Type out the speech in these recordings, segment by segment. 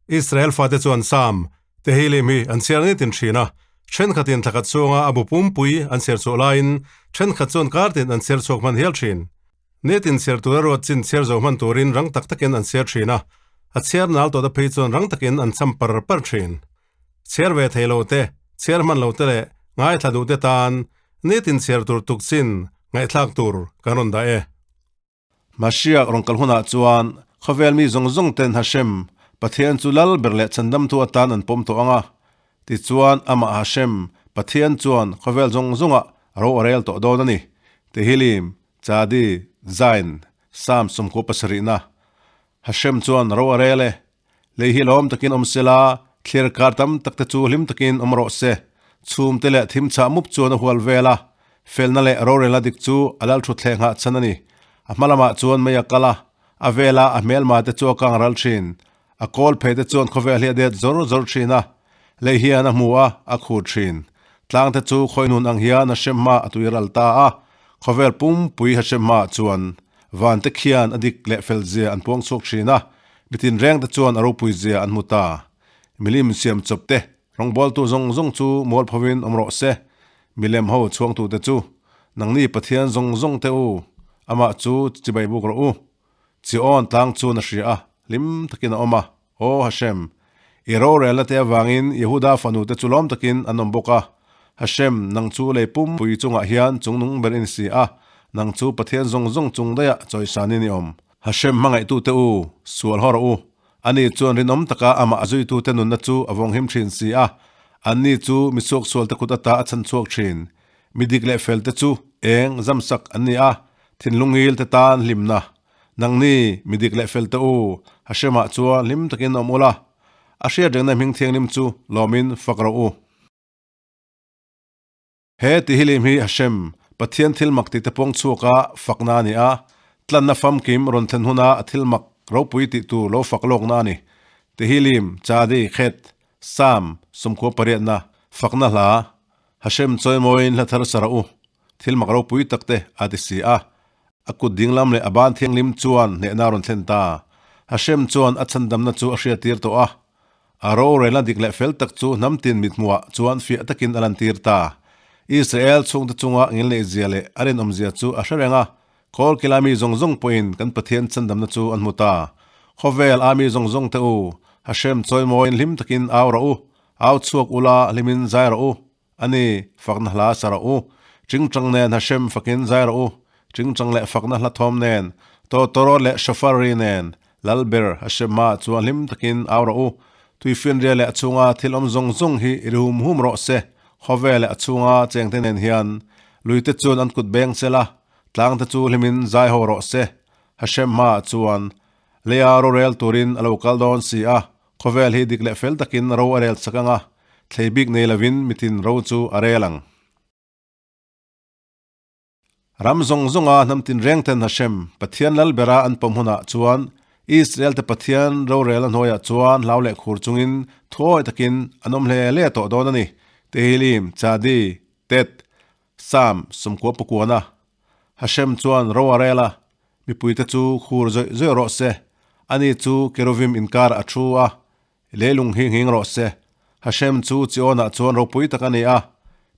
Israel fate chuan Sam, Tehillim hi an chhiar nitin thin a, thenkhatin thlakhat chhunga a bu pumpui an chhiar chhuah laiin thenkhat chuan kartin an chhiar chhuak hman hial thin. Nitin chhiar tura ruat chin chhiar zo hman turin rang tak takin an chhiar thin a, a chhiar nal tawhte phei chuan rang takin an cham par par thin. Chhiar ve thei lo te, chhiar hman lo te leh ngaithla duh te tan nitin chhiar tur tuk chin ngaihthlak tur kan rawn dah e. Mashiach rawn kal hunah chuan khawvel mi zawng zawng ten Hashem, Pathian chu lal ber leh chhandamtu atan an pawm tawh ang a. Tichuan amah Hashem, Pathian chuan khawvel zawng zawngah ro a rel tawh dawn a ni. Tehillim, Chadi, Zain, Psalm 77na. Hashem chuan ro a rel e. Lei hi lawm takin awm sela, thlir kar tam tak te chu hlim takin awm rawh se. Chhum te leh thim chhah mup chuan a hual vel a, felna leh rorelna dik chu a lal thut thleh nghah chhan a ni. A hma lamah chuan mei a kal a, a vela a hmelma te chu a kang ral thin. A kawl phei te chuan khawvel hi a det zawr zawr thin a, lei hian a hmu a, a khur thin. Tlang te chu khawihnun ang hian a hrem hma a tui ral ta a, khawvel pumpui a hrem hmaah chuan Van te khian a dik leh fel zia an puang chhuak thin a, mitin reng te chuan a ropui zia an hmu ta. Milim siam chawp te, rawngbawltu zawng zawng chu mual phovin awm rawh se. Milem ho chhuangtu te chu, nangni Pathian zawng zawng te u, amah chu chibai buk rawh u. Chiawn tlang chuan a hria a, hlim takin a awm a, Aw Hashem, i rorelna te avangin Yehuda fanu te chu lawm takin an awm bawk a. Hashem, nang chu lei pum pui chungah hian chungnung ber i ni si a, nang chu Pathian zawng zawng chung daihah chawisanin i awm. Hashem hmangaihtute u, sual haw rawh u. Ani chuan rinawm taka amah a zuitute nunna chu a vawnghim thin si a, anni chu mi suaksualte kut ata a chhanchhuak thin. Mi dik leh felte chu eng zamsak an ni a, thinlungil te tan hlimna. Nangni, mi dik leh fel te u, Hashemah chuan hlim takin awm ula, a hriat rengna hming thianghlim chu lawmin fak rawh u. He Tehillim hi Hashem, Pathian thil mak tih te pawng chhuaka fakna a ni a, tlanna famkim rawn thlen huna a thil mak ropui tih tur lo fak lawkna a ni. Tehillim, Chadi, Khet, Psalm, 98na, fakna hla, Hashem chawimawiin hla thar sa rawh u, thil mak ropui tak te a ti si a. A kut dinglam leh a ban thianghlim chuan hnehna a rawn thlen ta. Hashem chuan a chhandamna chu a hriattir tawh a. A rorelna dik leh fel tak chu hnam tin mithmuhah chuan fiah takin a lantir ta. Israel chhungte chunga ngilneihzia leh a rinawmzia chu a hre reng a, Kawlkila mi zawng zawng pawhin kan Pathian chhandamna chu an hmu ta. Khawvel a mi zawng zawngte u, Hashem chawimawiin hlim takin au rawh u, au chhuak ula hlimin zai rawh u. A ni, fakna hla sa rawh u. Chingchang nen Hashem fakin zai rawh u. Chingchang leh fakna hla thawm nen, tawtawrawt leh shofar ri nen, Lal ber Hashem hmaah chuan hlim takin au rawh u. Tuifinria leh a chhunga thil awm zawng zawng hi i ri hum hum rawh se. Khawvel leh a chhunga chengte nen hian luite chuan an kut beng sel a, tlangte chu hlimin zai ho rawh se. Hashem hmaah chuan leia rorel turin a lo kal dawn si a, Khawvel hi dik leh fel takin ro a rel chak ang a, thlei bik nei lovin mitin ro chu a rel ang. Ram zawng zawnga hnam tinreng ten Hashem, Pathian lal bera an pawm hunah chuan Israel te Pathian rorel a hnuaiah chuan hlau leh khur chungin thuawi takin an awm hle hle tawh dawn a ni. Tehillim, Chadi, Tet, Psalm 99a Hashem chuan ro a rel a, mipuite chu khur zawih zawih rawh se, ani chu Keruvim inkarah a thu a, leilung hi nghing rawh se. Hashem chu Chionah chuan ropui tak a ni a,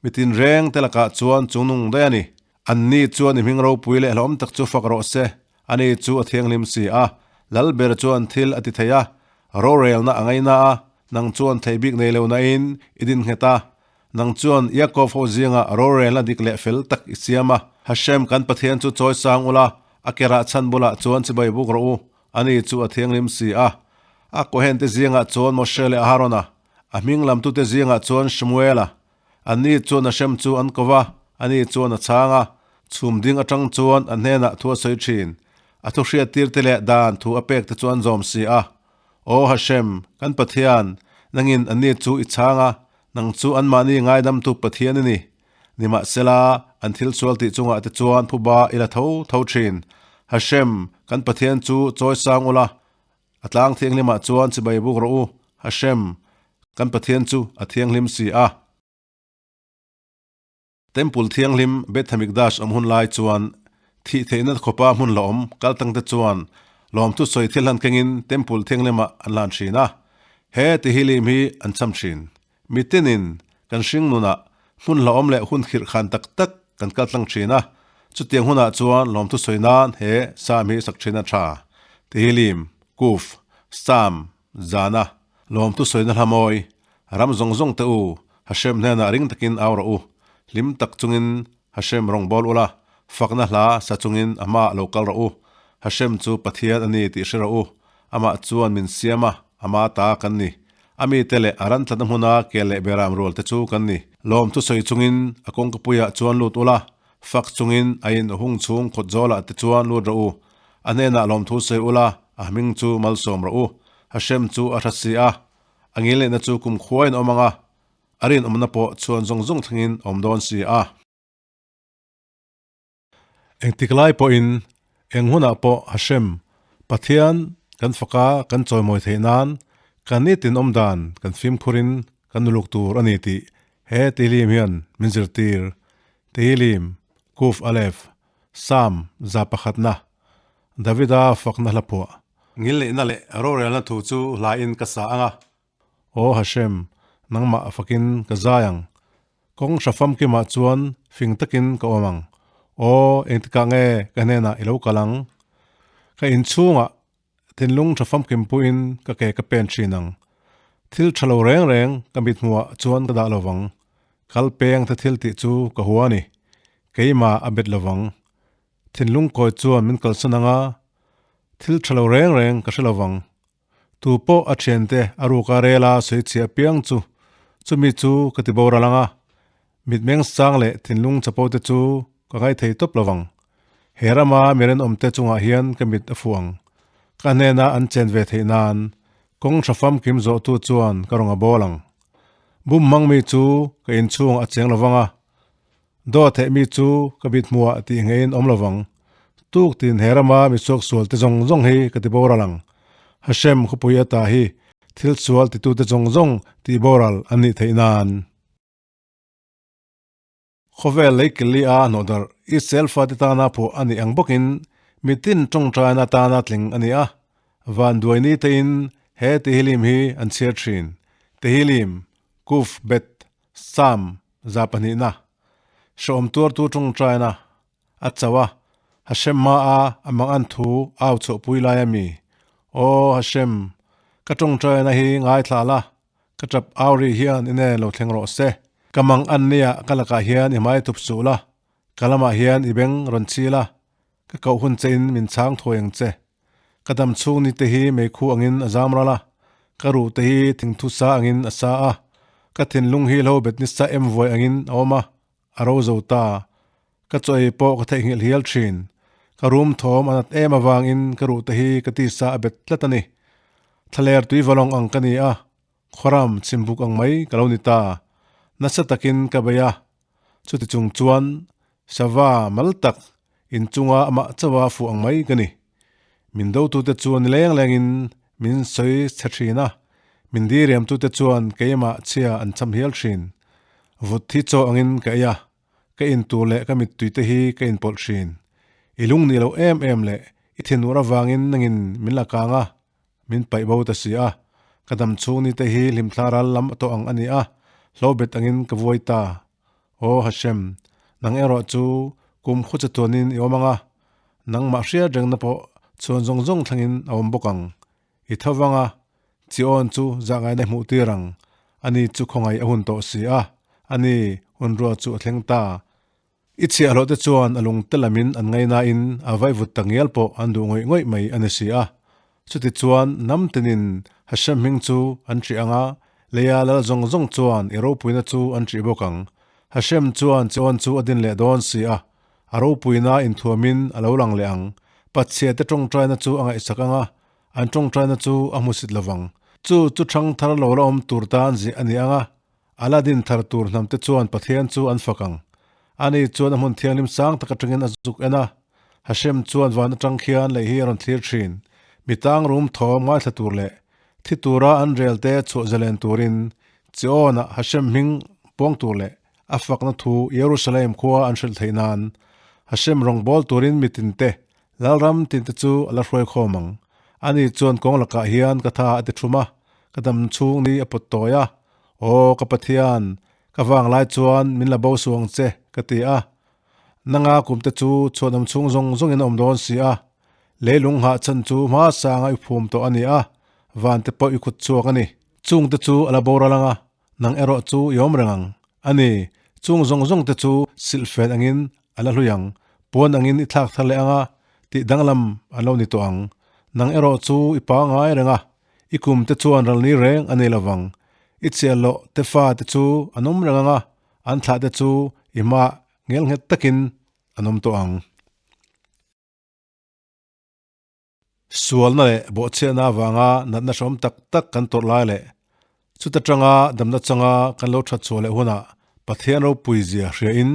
mi tinreng te lakah chuan chungnung daih a ni. Anni chuan i hming ropui leh hlawm tak chu fak rawh se, ani chu a thianghlim si a, lal ber chuan thil a ti thei a, rorelna a ngaina a, nang chuan thei bik nei lo nain i din nghet a, Nang chuan Yaakov ho zingah rorelna dik leh fel tak i siam a. Hashem kan Pathian chu chawi sang ula, a kerah chhan bulah chuan chibai buk rawh u, ani chu a thianghlim si a. A Kohente zingah chuan Moshe leh Aharona, a hming lamtute zingah chuan Shmuela. Anni chuan Hashem chu an ko va, ani chuan a chhang a. Chhum ding atang chuan a hnenah thu a sawi thin. A thu hriattirte leh dan thu a pekte chu an zawm si a. Aw Hashem, kan Pathian, nangin anni chu i chhang a, Nang chu anmahni ngaidamtu Pathian i ni. Nimahsela, an thil sual tih chungah te chuan phuba i la tho tho thin. Hashem, kan Pathian chu chawi sang ula, a tlang thianghlimah chuan chibai buk rawh u. Hashem, kan Pathian chu a thianghlim si a. Temple thianghlim Beth Hamikdash awm hun lai chuan thih theihna khawpa hmun la awm kaltangte chuan lawmthu sawi thil hlan kengin Temple thianghlimah an hlan thin a. He Tehillim hi an cham thin. Mitinin kan hring nunah hmun hlauhawm leh hun khirh khan tak tak kan kal tlang thin a, chutiang hunah chuan lawmthu sawi nan he Psalm hi sak thin a tha. Tehillim, Kuf, Psalm, Zana, lawmthu sawina hla mawi, ram zawng zawng te u, Hashem hnenah ring takin au rawh u, hlim tak chungin Hashem rawn bawl ula, fakna hla sa chungin a hmaah lo kal rawh u. Hashem chu Pathian a ni tih hre rawh u. Amah chuan min siam a, ama ta kan ni. A mite leh a ran tlatna hmuna kel leh beram rual te chu kan ni. Lawmthu sawi chungin a kawngkapuiah chuan lut ula, fak chungin a in hung chhung khawt zawlah te chuan lut rawh u. A hnenah lawmthu sawi ula, a hming chu malsawm rawh u. Hashem chu a hra si a, a ngilneihna chu kumkhuain a awm ang a, A rinawmna pawh chhuan zawng zawng thlengin a awm dawn si a. Engtik lai pawhin, eng hunah pawh Hashem, Pathian, kan faka kan chawimawi theih nan kan nitin awm dan kan fimkhurin kan nuluk tur a ni tih he Tehillim hian min zirtir. Tehillim, Kuf Aleph, Psalm 100na, Davida fakna hla phuah. Ngilneihna leh rorelna thu chu hlaiin ka sa ang a. Aw Hashem, nangmah fakin ka zai ang. Kawng hra famkimah chuan fing takin ka awm ang. Aw, engtikah nge ka hnenah i lo kal ang? Ka inchhungah thinlung tha famkim puiin ka ke ka pen thin ang. Thil tha lo reng reng ka mithmuhah chuan ka dah lovang. Kal peng te thil tih chu ka hua a ni. Keimah a bet lovang. Thinlung kawi chuan min kalsan ang a, thil tha lo reng reng ka hre lovang. Tu pawh a thiante a ruka rela sawi chhiah piang chu chumi chu ka ti boral ang a, mitmeng sang leh thinlung chapo te chu ka ngaithei tawp lo vang. He rama mi rinawmte chungah hian ka mit a fuh ang. Ka hnena an chen ve theih nan kawng tha famkim zawhtu chuan ka rawn a bawl ang. Bum hmang mi chu ka inchhung a cheng lo vang a, Daw theih mi chu ka bit hmuah tih ngeiin awm lovang. Tuk tin he rama mi suaksual te zawng zawng hi ka ti boral ang. Hashem khawpui ata hi thil sual titute zawng zawng tih boral an nih theih nan. Khawvel lei kili a hnawhdarh Israel fate tana phuah a nih ang bawkin mitin tawngtaina tana tling a ni a. Vanduai ni tein he Tehillim hi an chhiar thin. Tehillim, Kuf Bet, Psalm 2 na, Hrehawm tuartu tawngtaina a chauh a, Hashem hmaa a mang an thu au chhuahpui lai a mi? Aw Hashem, ka tawngtaina hi ngaithla la, ka tap au ri hian i nen lo thleng rawh se. Ka mang an nia ka lakah hian i hmai thup suh la, ka lamah hian i beng rawn chi la, ka koh hun chein min chhang thawi ang che. Ka dam chhung ni te hi meikhu angin a zam ral a, ka ruh te hi thingthu sa angin a sa a, ka thinlung hi hlo bet ni sa em vuai angin a awm a, a ro zo ta. Ka chaw ei pawh ka theihnghilh hial thin. Ka rum thawm a nat em avangin ka ruh te hi ka tisa a bet tlat a ni. Thlaler tui valawng ang ka ni a, khuaram chhimbuk ang mai ka lo ni ta. Nasa takin ka bei a, Chuti chung chuan sava mal tak inchunga amah chauha fuh ang mai ka ni. Min dotute chuan ni leng lengin min sawi chhe thin a, min diriamtute chuan keimah chhia an cham hial thin. Vut hi chaw angin ka ei a, ka intur leh ka mittuite hi ka inpawlh thin. I lung nih loh em em leh i thinur avangin nangin min la kang a, Min paih bo ta si a, ka dam chhung ni te hi hlimthla ral lam tawh ang a ni a, hlobet angin ka vuai ta. Aw Hashem, nang erawh chu kum khaw che tuanin i awm ang a, nangmah hriat rengna pawh chhuan zawng zawng thlengin a awm bawk ang. I tho vang a, Chiawn chu zahngaina i hmuh tir ang, ani chu khawngaih a hun tawh si a, ani hun ruat chu a thleng ta. I chhiahhlawh te chuan a lung te lamin an ngainain a vaivut ta ngial pawh an duh ngawih ngawih mai a ni si a. Chuti chuan hnam tinin Hashem hming chu an ṭih ang a, leia lal zawng zawng chuan i ropuina chu an ṭih bawk ang. Hashem chuan Chion chu a din leh dawn si a, a ropuina inthuamin a lo lang leh ang. Patchhia te ṭawngṭaina chu a ngaihsak ang a, an ṭawngṭaina chu a hmusit lovang. Chu chu ṭhang thar lo la awm tur tan zih a ni ang a, Aladdin thar tur hnamte chuan Pathian chu an fak ang. Ani chuan a hmun thianghlim sang tak atangin a zuk en a. Hashem chuan van atang khian lei hi a rawn thlir thin. Mi tang rum thawm ngaithla tur leh thi tura an rel te chhuah zalen turin Chion-ah Hashem hming puang tur leh a fakna thu Jerusalem khua an hrilh theih nan Hashem rawngbâwl turin mi tinte Lalram tinte chu a la hruai khawm ang. Ani chuan kawng lakah hian ka tha a ti thum a. ka dam chhung ni a pawt tawi a, Aw ka Pathian, ka vang lai chuan min la bo suh ang che, ka ti a. Nanga kum te chu chhuanawm chhung zawng zawngin a awm dawn si a, leilung nghah chhan chu hma sanga i phum tawh a ni a, van te pawh i khut chhuak a ni. Chung te chu a la boral ang a, nang erawh chu i awm reng ang. A ni, chung zawng zawng te chu silhfen angin a la hlui ang, puan angin i thlak thar leh ang a, tih danglam an lo ni tawh ang. Nang erawh chu i pangai reng a, i kum te chuan ral ni reng a nei lovang. I chiah loh te fa te chu an awm reng ang a, an thlah te chu i hmaah ngelnghet takin an awm tawh ang. Sualna leh bawhchhiatna avanga natna hrehawm tak tak kan tawrh lai leh chuta tanga damna changa kan lo that chhuah leh hunah Pathian ropui zia hriain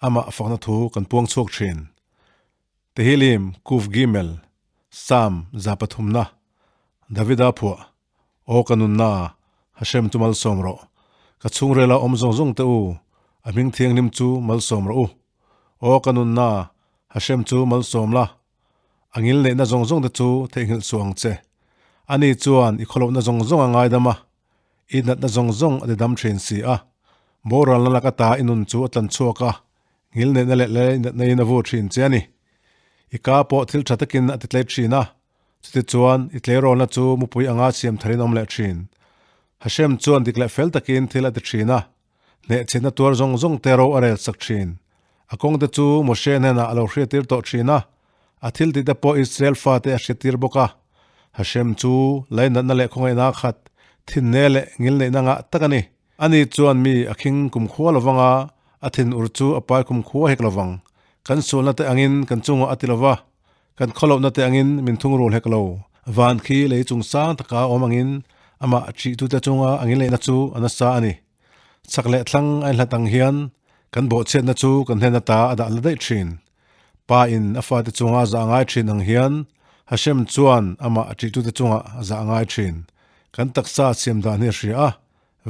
amah fakna thu kan puang chhuak thin. Tehillim Kuf Gimel, Psalm 300na, Davida phuah, Aw ka nunna, Hashem chu malsawm rawh. Ka chhungrela awm zawng zawng te u, a hming thianghlim chu malsawm rawh u. Aw ka nunna, Hashem chu malsawm la, A ngilneihna zawng zawng te chu theihnghilh suh ang che. Ani chuan i khawlohna zawng zawng a ngaidam a, i natna zawng zawng a tidam thin si a. Boralna lak ata i nun chu a tlan chhuak a, ngilneihna leh leinatna in a vu thin che a ni. I ka pawh thil tha takin a titlei thin a, chutichuan i tleirawlna chu mupui anga siam tharin awm leh thin. Hashem chuan dik leh fel takin thil a ti thin a, Hnehchhiatna tuar zawng zawng te ro a rel sak thin. A kawng te chu Moshe hnenah a lo hriattir tawh thin a, a thil tih te pawh Israel fate a hriattir bawk a. Hashem chu lainatna leh khawngaihna khat, thinne leh ngilneihna ngah tak a ni. Ani chuan mi a khing kumkhua lovang a, a thin ur chu a pai kumkhua hek lovang. Kan sualna te angin kan chungah a ti lova, kan khawlohna te angin min thungrul hek lo. Van khi lei chung sang taka awm angin amah ṭihtute chunga a ngilneihna chu a nasa a ni. Chak leh thlang a inhlat ang hian kan bawhchhiatna chu kan hnen ata a dah la daih thin. Pa in a fate chunga zah a ngai thin ang hian Hashem chuan amah a ṭihtute chungah a zah a ngai thin. Kan taksa siam dan hi a hria a,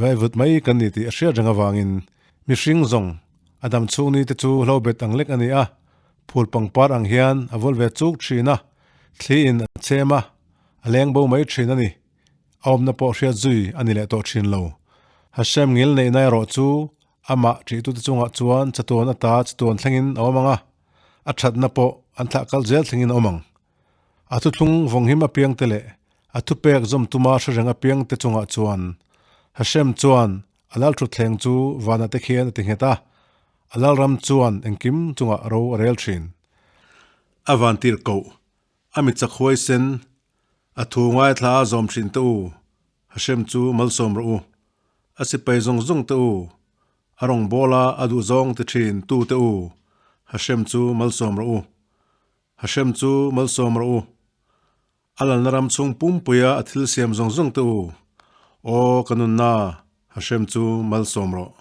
vaivut mai kan ni tih a hriat reng avangin mihring zawng a dam chhung ni te chu hlobet ang lek a ni a, phul pangpar ang hian a vul ve chuk thin a, thli in a chem a, a leng bo mai thin a ni. A awmna pawh hriat zui a ni leh tawh thin lo. Hashem ngil neihna erawh chu amah ṭihtute chungah chuan chatuan ata chatuan thlengin a awm ang a, a ṭhatna pawh an thlah kal zel thlengin a awm ang. A thuthlung vawnghim apiangte leh a thupek zawm tuma hre reng apiangte chungah chuan Hashem chuan a lalṭhutthleng chu vanah te khian a ti nghet a, a lalram chuan engkim chungah ro a rel ṭhin. A vantir koh, a mit chak huaisen, A thu ngaithla a zawm hrin te u, Hashem chu malsawm rawh u. A sipai zawng zawng te u, a rawngbawla a duh zawng ti thin tu te u, Hashem chu malsawm rawh u. Hashem chu malsawm rawh u. A lalna ram chhung pumpuia a thil siam zawng zawng te u, Aw ka nunna, Hashem chu malsawm rawh.